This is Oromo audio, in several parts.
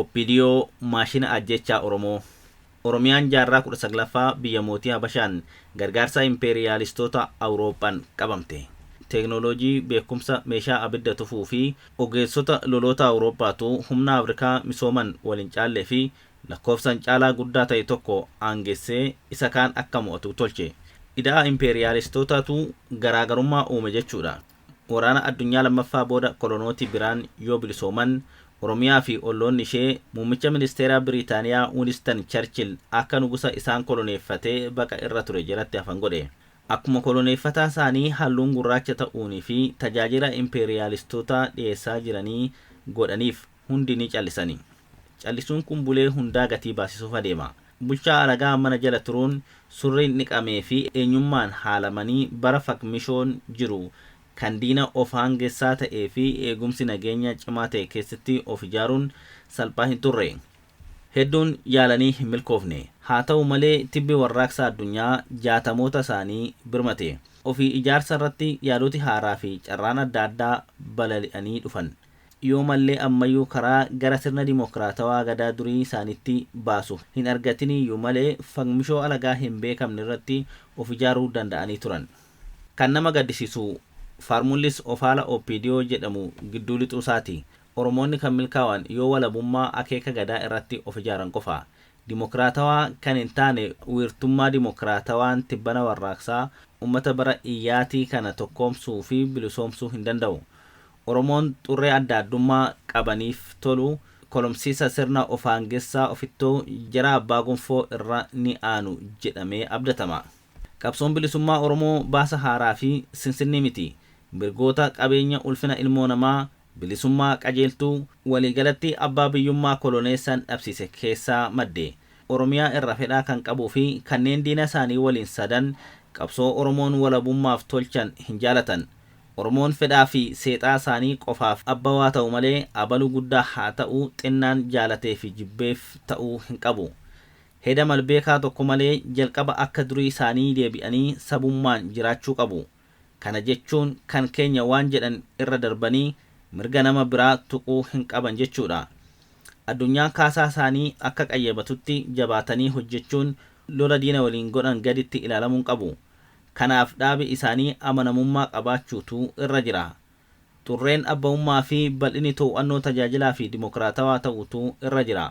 OPDO maashina ajjechaa Oromoo. Oromiyaan jaarraa 19ffaa biyya mootii Habashaan gargaarsa impeeriyaalistoota Awurooppaan qabamte. Teeknooloojii, beekumsa meeshaa abidda tufuu fi ogeessota loloota Awurooppaatu humna Afrikaa misooman waliin caallee fi lakkoofsan caalaa guddaa ta'e tokko aangessee isa kaan akka mo'atu tolche. Ida'a impeeriyaalistootaatu garaagarummaa uume jechuudha. Waraana addunyaa lammaffaa booda kolonooti biraan yoo bilisooman, Oromiyaa fi olloonni ishee muummicha ministeeraa Biriitaaniyaa Winston Churchill akka nugusa isaan koloneeffatee baqa irra ture jalatti hafan godhe. Akkuma koloneeffataa isaanii halluun gurraacha ta'uunii fi tajaajila impeeriyaalistootaa dhiyeessaa jiranii godhaniif hundi ni callisani. Callisuun kun bulee hundaa gatii baasisuuf adeema. Bulchaa alagaa mana jala turuun surriin dhiqamee fi eenyummaan haalamanii bara fakmishoon jiru kan diina of aangessaa ta'ee fi eegumsi nageenya cimaa ta'e keessatti of ijaaruun salphaa hin turre. Hedduun yaalanii hin milkoofne. Haa ta'u malee, tibbi warraaqsa addunyaa jaatamoota isaanii birmate. Ofii ijaarsa irratti yaadoti haaraa fi carraan adda addaa balali'anii dhufan. Yoo mallee ammayyuu karaa gara sirna dimokiraatawaa gadaa durii isaanitti baasu hin argatiniyyuu malee, fagmishoo alagaa hin beekamne irratti of ijaaruu danda'anii turan. Kan nama gaddisiisu faarmullis ofaala OPDO jedhamu gidduu lixuu isaati. Oromoonni kan milkaa'an yoo walabummaa akeeka gadaa irratti of ijaaran qofa. Dimokiraatawaa kan hin taane wiirtummaa dimokiraatawaan tibbana warraaqsaa uummata bara iyyaatii kana tokkoomsuu fi bilisoomsuu hin danda'u. Oromoon xurree adda addummaa qabaniif tolu kolomsiisa sirna of aangessaa ofittoo jara abbaa gonfoo irra ni aanu jedhamee abdatama. Qabsoon bilisummaa Oromoo baasa haaraa fi sinsinnii miti. Mirgoota qabeenya, ulfina ilmoo namaa, bilisummaa qajeeltuu, waliigalatti abbaa biyyummaa koloneessaan dhabsiise keessaa madde. Oromiyaa irra fedhaa kan qabuu fi kanneen diina isaanii waliin sadan qabsoo Oromoon walabummaaf tolchan hin jaalatan. Oromoon fedhaa fi seexaa isaanii qofaaf abbawaa ta'u malee abaluu guddaa haa ta'u xinnaan jaalatee fi jibbeef ta'uu hin qabu. Heda malbeekaa tokko malee jalqaba akka durii isaanii deebi'anii sabummaan jiraachuu qabu. Kana jechuun kan keenya waan jedhan irra darbanii mirga nama biraa tuquu hin qaban jechuudha. Addunyaan kaasaa isaanii akka qayyabatutti jabaatanii hojjechuun lola diina waliin godhan gaditti ilaalamuu qabu. Kanaaf dhaabi isaanii amanamummaa qabaachuutu irra jira. Xurreen abba'ummaa fi bal'inni to'annoo tajaajilaa fi dimokiraatawaa ta'utu irra jira.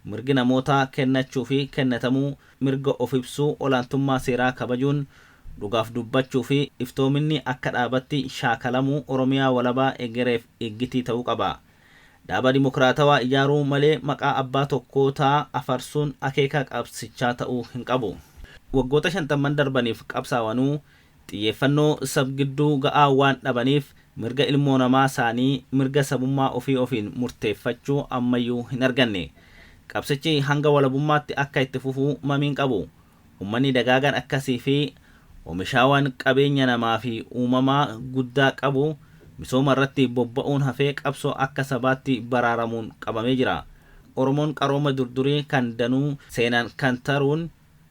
Mirgi namootaa kennachuu fi kennatamuu, mirga of ibsuu, olaantummaa seeraa kabajuun, dhugaaf dubbachuu fi iftoominni akka dhaabatti shaakalamuu Oromiyaa walabaa egereef eeggitii ta'uu qaba. Dhaaba dimokiraatawaa ijaaruu malee maqaa abbaa tokkootaa afarsuun akeeka qabsichaa ta'uu hin qabu. Waggoota 50n darbaniif qabsaawanuu xiyyeeffannoo sabgidduu ga'aa waan dhabaniif mirga ilmoo namaa isaanii, mirga sabummaa ofii ofiin murteeffachuu ammayyuu hin arganne. Qabsichi hanga walabummaatti akka itti fufuu mamiin qabu. Uummanni dagaagaan akkasii fi oomishaawwan qabeenya namaa fi uumamaa guddaa qabu misooma irratti bobba'uun hafee qabsoo akka sabaatti baraaramuun qabamee jira. Oromoon qarooma durdurii kan danuu seenaan kan taruun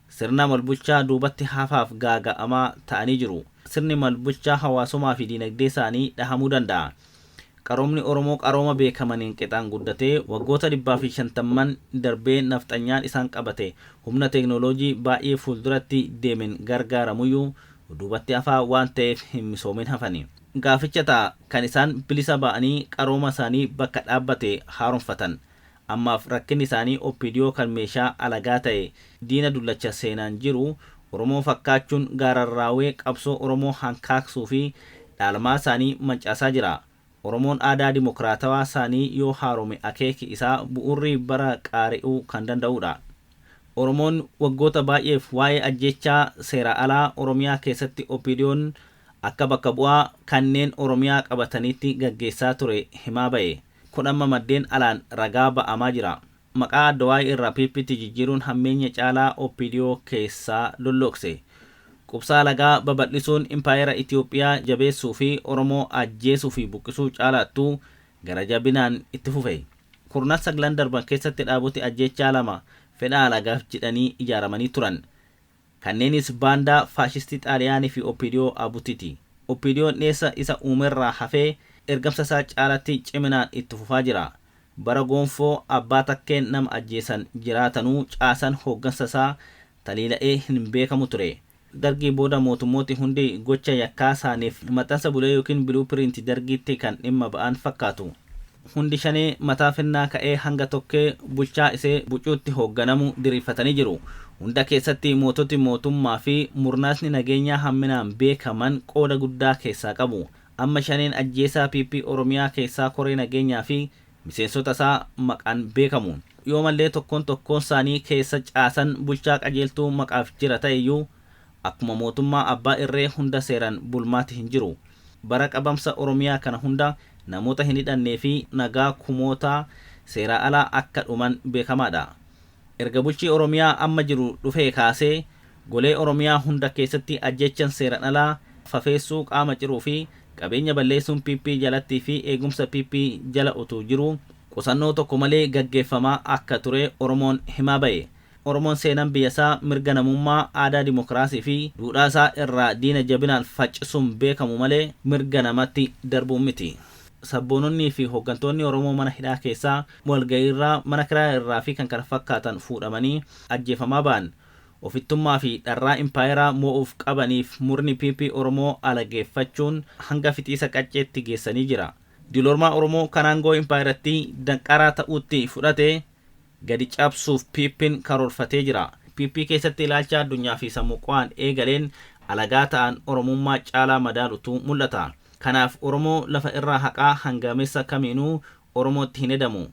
sirna malbulchaa duubatti hafaaf gaaga'amaa ta'anii jiru. Sirni malbulchaa hawaasummaa fi diinagdee isaanii dhahamuu danda'a. Qaroomni Oromoo qarooma beekamaniin qixaan guddatee waggoota 150n darbee nafxanyaan isaan qabate humna teeknooloojii baay'ee fuulduratti deemen gargaaramuyyuu duubatti hafaa waan ta'eef hin misoomin hafani. Gaaficha ta'a kan isaan bilisa ba'anii qarooma isaanii bakka dhaabbate haaromfatan. Ammaaf rakkinni isaanii OPDO kan meeshaa alagaa ta'e diina dullacha seenaan jiru Oromoo fakkaachuun gaararraawee qabsoo Oromoo hankaaksuu fi dhaalmaa isaanii mancaasaa jira. Oromoon aadaa dimokiraatawaa isaanii yoo haarome akeeki isaa bu'uurri bara qaari'uu kan danda'udha. Oromoon waggoota baay'eef waa'ee ajjechaa seera alaa Oromiyaa keessatti OPDOn akka bakka bu'aa kanneen Oromiyaa qabataniitti gaggeessaa ture himaa ba'e. Kun amma maddeen alaan ragaa ba'amaa jira. Maqaa Addawaayii irraa PPtti jijjiiruun hammeenya caalaa OPDO keessaa lolloqse. Qubsaa alagaa babal'isuun impaayera Itoophiyaa jabeessuu fi Oromoo ajjeesuu fi buqqisuu caalaattuu gara jabinaan itti fufe. Kurnan saglan darban keessatti dhaaboti ajjechaa lama fedha alagaaf jedhanii ijaaramanii turan. Kanneenis baandaa faashistii Xaaliyaanii fi OPDO ABUTiti. OPDOn dheessa isa uumerraa hafee ergamsa isaa caalatti ciminaan itti fufaa jira. Bara gonfoo abbaa takkeen nama ajjeesan jiraatanuu caasan hooggansa isaa taliila'ee hin beekamu ture. Dargii booda mootummooti hundi gocha yakkaa isaaniif maxxansa bulee yookiin blueprint dargiitti kan dhimma ba'an fakkaatu. Hundi shanee mataa finnaa ka'ee hanga tokkee bulchaa isee bucuutti hoogganamu diriirfatanii jiru. Hunda keessatti moototi mootummaa fi murnaasni nageenyaa hamminaan beekaman qooda guddaa keessaa qabu. Amma shaneen ajjeesaa PP Oromiyaa keessaa koree nageenyaa fi miseensota isaa maqaan beekamu. Yoo mallee tokkoon tokkoon isaanii keessa caasan bulchaa qajeeltuu maqaaf jira ta'eyyuu akkuma mootummaa abbaa irree hunda seeraan bulmaati hin jiru. Bara qabamsa Oromiyaa kana hunda namoota hin hidhannee fi nagaa kumoota seeraa alaa akka dhuman beekamaadha. Erga bulchii Oromiyaa amma jiru dhufee kaasee golee Oromiyaa hunda keessatti ajjechan seeraan alaa fafeessuu qaama ciruu fi qabeenya balleessuun PP jalattii fi eegumsa PP jala utuu jiru qusannoo tokko malee gaggeeffamaa akka ture Oromoon himaa ba'e. Oromoon seenaan biyya isaa mirga namummaa, aadaa dimokiraasii fi duudhaa isaa irraa diina jabinaan faccisuun beekamu malee mirga namatti darbuun miti. Sabboononnii fi hooggantoonni Oromoo mana hidhaa keessaa walga'iirraa, mana kiraa irraa fi kan kana fakkaatan fuudhamanii ajjeefamaa ba'an. Ofittummaa fi dharraa impaayeraa moo'uuf qabaniif murni PP Oromoo alageeffachuun hanga fixiisa qacceetti geessanii jira. Dilormaa Oromoo kan aangoo impaayeratti danqaraa ta'utti fudhate gadi cabsuuf PP'n karoorfatee jira. PP keessatti ilaalcha addunyaa fi sammuu qo'aan eegaleen alagaa ta'an Oromummaa caalaa madaalutu mul'ata. Kanaaf Oromoo lafa irraa haqaa hangameessa kamiinuu Oromootti hin edamu.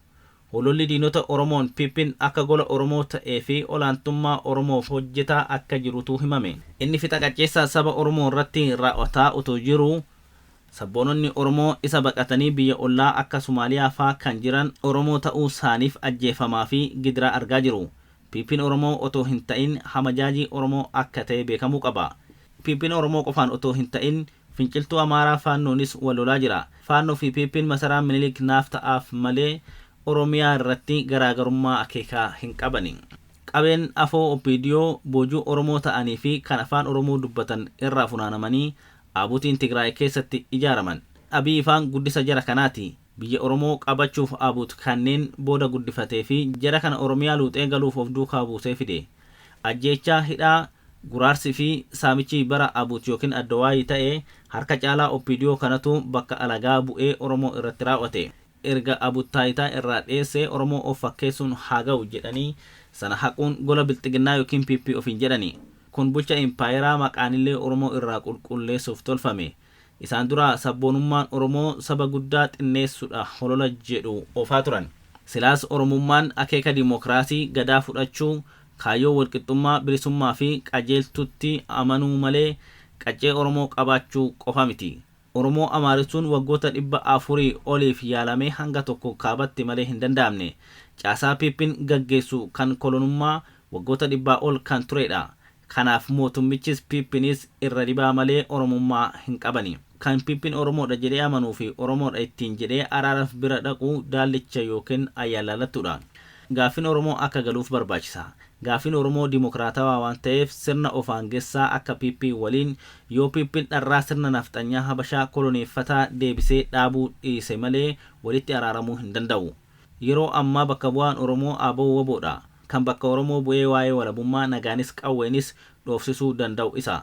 Hololli diinota Oromoon PP'n akka gola Oromoo ta'ee fi olaantummaa Oromoof hojjetaa akka jirutu himame. Inni fixa qacceessaa saba Oromoo irratti raawwataa utuu jiru sabboononni Oromoo isa baqatanii biyya ollaa akka Somaaliyaa faa kan jiran Oromoo ta'uu isaaniif ajjeefamaa fi gidiraa argaa jiru. PP'n Oromoo otoo hin ta'in hamajaajii Oromoo akka ta'e beekamuu qaba. PP'n Oromoo qofaan otoo hin ta'in finciltuu Amaaraa Faannoonis wal lolaa jira. Faannoo fi PP'n masaraa Minilik naaf ta'aaf malee Oromiyaa irratti garaagarummaa akeekaa hin qabani. Qabeen afoo OPDO boojuu Oromoo ta'anii fi kan afaan Oromoo dubbatan irraa funaanamanii Abuutiin Tigraay keessatti ijaaraman. Abiy ifaan guddisa jara kanaati. Biyya Oromoo qabachuuf Abuut kanneen booda guddifatee fi jara kana Oromiyaa luuxee galuuf of duukaa buusee fide. Ajjeechaa hidhaa guraarsi fi saamichi bara Abuut yookiin Addawaayii ta'e harka caalaa OPDO kanatu bakka alagaa bu'ee Oromoo irratti raawwate. Erga Abuut taayitaa irraa dheessee Oromoo of fakkeessuun haa ga'u jedhanii sana haquun gola bilxiginnaa yookiin PP ofiin jedhani. Kun bulcha impaayeraa maqaanillee Oromoo irraa qulqulleessuuf tolfame. Isaan dura sabboonummaan Oromoo saba guddaa xinneessuudha holola jedhu oofaa turan. Silaas Oromummaan akeeka dimokiraasii gadaa fudhachuu, kaayyoo walqixxummaa, bilisummaa fi qajeeltutti amanuu malee qaccee Oromoo qabaachuu qofa miti. Oromoo Amaarissuun waggoota 400 oliif yaalamee hanga tokko kaabatti malee hin danda'amne. Caasaa PP'n gaggeessu kan kolonummaa waggoota 100 ol kan turedha. Kanaaf mootummichis PP'nis irra dibaa malee Oromummaa hin qabani. Kan PP'n Oromoodha jedhee amanuu fi Oromoodha ittiin jedhee araaraaf bira dhaqu daallicha yookiin ayyaanlallattudha. Gaaffiin Oromoo akka galuuf barbaachisa. Gaaffiin Oromoo dimokiraatawaa waan ta'eef sirna of aangessaa akka PP waliin yoo PP'n dharraa sirna nafxanyaa Habashaa koloneeffataa deebisee dhaabuu dhiise malee walitti araaramuu hin danda'u. Yeroo ammaa bakka bu'aan Oromoo ABO WBOdha. Kan bakka Oromoo bu'ee waa'ee walabummaa nagaanis qawweenis dhoofsisuu danda'u isa.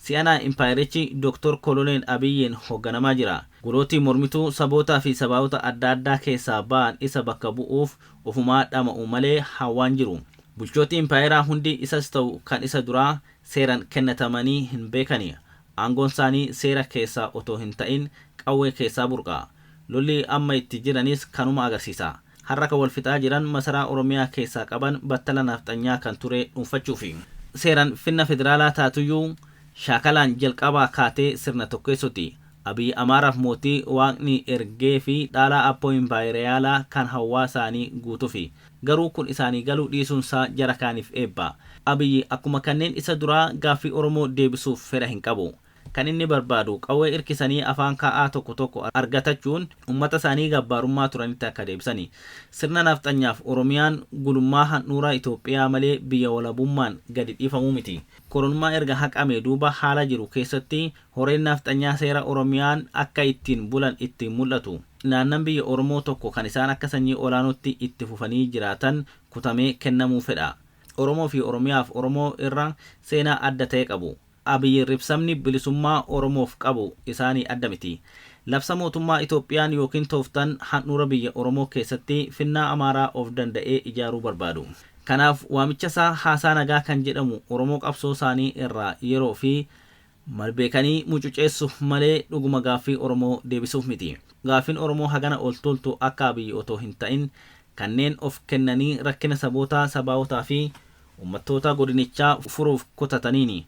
Si'anaa impaayerichi Dr. Koloneel Abiyyiin hoogganamaa jira. Golootii mormituu sabootaa fi sabaawota adda addaa keessaa ba'an isa bakka bu'uuf ofumaa dhama'u malee hawwaan jiru. Bulchooti impaayeraa hundi isas ta'u kan isa duraa seeraan kennatamanii hin beekani. Aangoon isaanii seera keessaa otoo hin ta'in qawwee keessaa burqa. Lolli amma itti jiranis kanuma agarsiisa. Har'a kan wal fixaa jiran masaraa Oromiyaa keessaa qaban battala nafxanyaa kan ture dhuunfachuufi. Seeraan finna federaalaa taatuyyuu shaakalaan jalqabaa kaatee sirna tokkeessuti. Abiy Amaaraaf mootii waaqni ergee fi dhaalaa abboo impaayeriyaalaa kan hawaa isaanii guutuufi. Garuu kun isaanii galuu dhiisuunsaa jara kaaniif eebba. Abiy akkuma kanneen isa duraa gaaffii Oromoo deebisuuf fedha hin qabu. Kan inni barbaadu qawwee irkisanii afaan kaa'aa tokko tokko argatachuun uummata isaanii gabbaarummaa turanitti akka deebisani. Sirna nafxanyaaf Oromiyaan gulummaa handhuuraa Itoophiyaa malee biyya walabummaan gadi dhiifamuu miti. Koronummaa erga haqame duuba haala jiru keessatti horeen nafxanyaa seera Oromiyaan akka ittiin bulan ittiin mul'atu. Naannan biyya Oromoo tokko kan isaan akka sanyii olaanootti itti fufanii jiraatan kutamee kennamuu fedha. Oromoo fi Oromiyaaf Oromoo irra seenaa adda ta'e qabu. Abiyyi ribsamni bilisummaa Oromoof qabu isaanii adda miti. Labsa mootummaa Itoophiyaan yookiin tooftan handhuura biyya Oromoo keessatti finnaa Amaaraa of danda'ee ijaaruu barbaadu. Kanaaf waamicha isaa haasaa nagaa kan jedhamu Oromoo qabsoo isaanii irraa yeroo fi malbeekanii mucuceessuuf malee dhuguma gaaffii Oromoo deebisuuf miti. Gaaffiin Oromoo hagana ol toltu akka Abiyyi otoo hin ta'in kanneen of kennanii rakkina sabootaa, sabaawotaa fi uummattoota godinichaa furuuf kutataniini.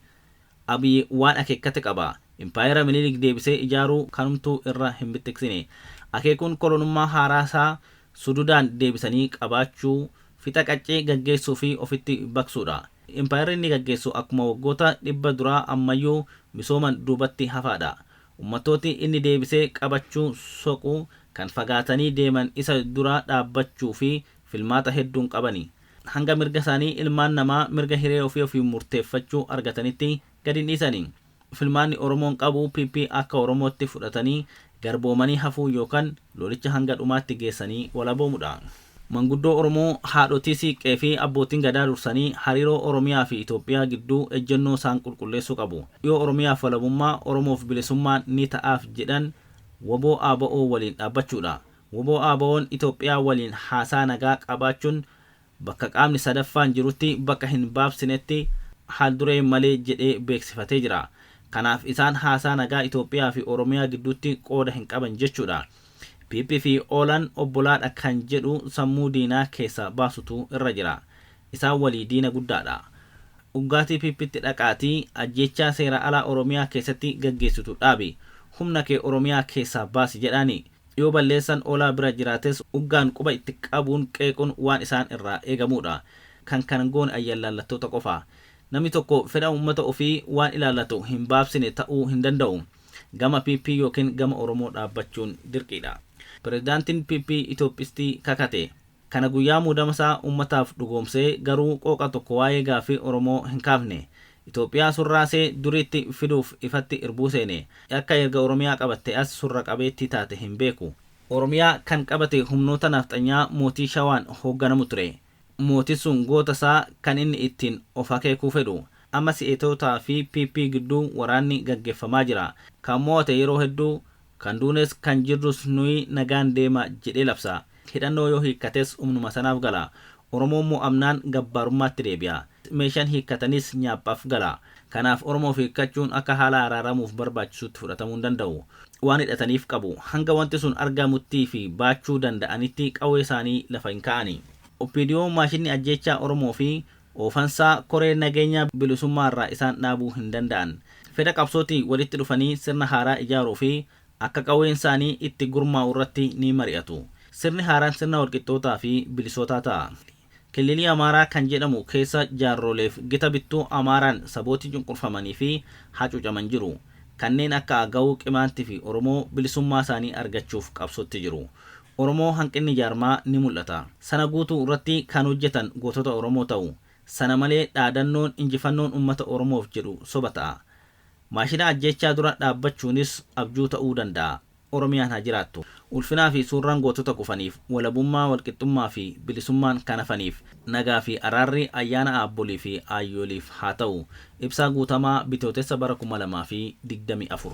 Abiyyi waan akeekkate qaba. Impaayera Minilik deebisee ijaaruu kanumtuu irra hin bittiksine. Akeekuun kolonummaa haaraasaa sududaan deebisanii qabaachuu, fixa qaccee gaggeessuu fi ofitti baqsuudha. Impaayerri inni gaggeessu akkuma waggoota 100 duraa ammayyuu misooman duubatti hafaadha. Uummattooti inni deebisee qabachuu soqu kan fagaatanii deeman isa dura dhaabbachuu fi filmaata hedduun qabani. Hanga mirga isaanii ilmaan namaa mirga hiree ofii ofii murteeffachuu argatanitti gadi hin dhiisani. Filmaanni Oromoon qabu PP akka Oromootti fudhatanii garboomanii hafuu yookaan lolicha hanga dhumaatti geessanii walaboomudha. Manguddoo Oromoo haadhotii siiqqee fi abbootiin gadaa dursanii hariiroo Oromiyaa fi Itoophiyaa gidduu ejjennoo isaan qulqulleessuu qabu. Yoo Oromiyaaf walabummaa, Oromoof bilisummaan ni ta'aaf jedhan woboo ABO waliin dhaabbachuudha. Woboo ABO'n Itoophiyaa waliin haasaa nagaa qabaachuun bakka qaamni sadaffaan jirutti bakka hin baabsinetti haal-duree malee jedhee beeksifatee jira. Kanaaf isaan haasaa nagaa Itoophiyaa fi Oromiyaa gidduutti qooda hin qaban jechuudha. PP fi Oolan obbolaadha kan jedhu sammuu diinaa keessa baasutu irra jira. Isaan walii diina guddaadha. Dhuggaatii PPtti dhaqaatii ajjeechaa seera alaa Oromiyaa keessatti gaggeessitu dhaabi. Humna kee Oromiyaa keessaa baasi jedhaani. Yoo balleessan Oolaa bira jiraates uggaan quba itti qabuun qeequun waan isaan irraa eegamudha. Kan kan goone ayyallaallattoota qofa. Namni tokko fedha uummata ofii waan ilaallatu hin baabsine ta'uu hin danda'u. Gama PP yookiin gama Oromoo dhaabbachuun dirqiidha. Pireezidaantiin PP Itoophistii kakate. Kana guyyaa muudama isaa uummataaf dhugoomsee garuu qooqa tokko waa'ee gaaffii Oromoo hin kaafne. Itoophiyaa surraasee duriitti fiduuf ifatti irbuu seene. Akka erga Oromiyaa qabatte as surra qabeettii taate hin beeku. Oromiyaa kan qabate humnoota nafxanyaa mootii Shawaan hoogganamu ture. Mootii sun goota isaa kan inni ittiin of akeekuu fedhu. Amma si'etootaa fi PP gidduu waraanni gaggeeffamaa jira. Kan mo'ate yeroo hedduu kan duunes kan jirrus nuyi nagaan deema jedhee labsa. Hidhannoo yoo hiikkates humnuma sanaaf gala. Oromoon mo'amnaan gabbaarummaatti deebi'a. Meeshaan hiikkatanis nyaaphaaf gala. Kanaaf Oromoof hiikkachuun akka haala araaramuuf barbaachisutti fudhatamuu hin danda'u. Waan hidhataniif qabu. Hanga wanti sun argamuttii fi baachuu danda'anitti qawwee isaanii lafa hin kaa'ani. OPDO maashinni ajjeechaa Oromoo fi oofansaa koree nageenya bilisummaa irraa isaan dhaabuu hin danda'an. Fedha qabsootii walitti dhufanii sirna haaraa ijaaruu fi akka qawween isaanii itti gurmaa'u irratti ni mari'atu. Sirni haaraan sirna walqixxootaa fi bilisootaa ta'a. Kililii Amaaraa kan jedhamu keessa jaarroleef gita bittuu Amaaraan sabooti cunqurfamanii fi hacuucaman jiru. Kanneen akka Agaw, Qimaantii fi Oromoo bilisummaa isaanii argachuuf qabsootti jiru. Oromoo hanqinni jaarmaa ni mul'ata. Sana guutuu irratti kan hojjetan gootota Oromoo ta'u. Sana malee dhaadannoon injifannoon uummata Oromoof jedhu soba ta'a. Maashina ajjeechaa dura dhaabbachuunis abjuu ta'uu danda'a. Oromiyaan haa jiraattu. Ulfinaa fi suurraan gootota kufaniif, walabummaa, walqixxummaa fi bilisummaan kan hafaniif, nagaa fi araarri ayyaana aabbolii fi aayyooliif haa ta'u. Ibsaa Guutamaa, Bitootessa bara 2024.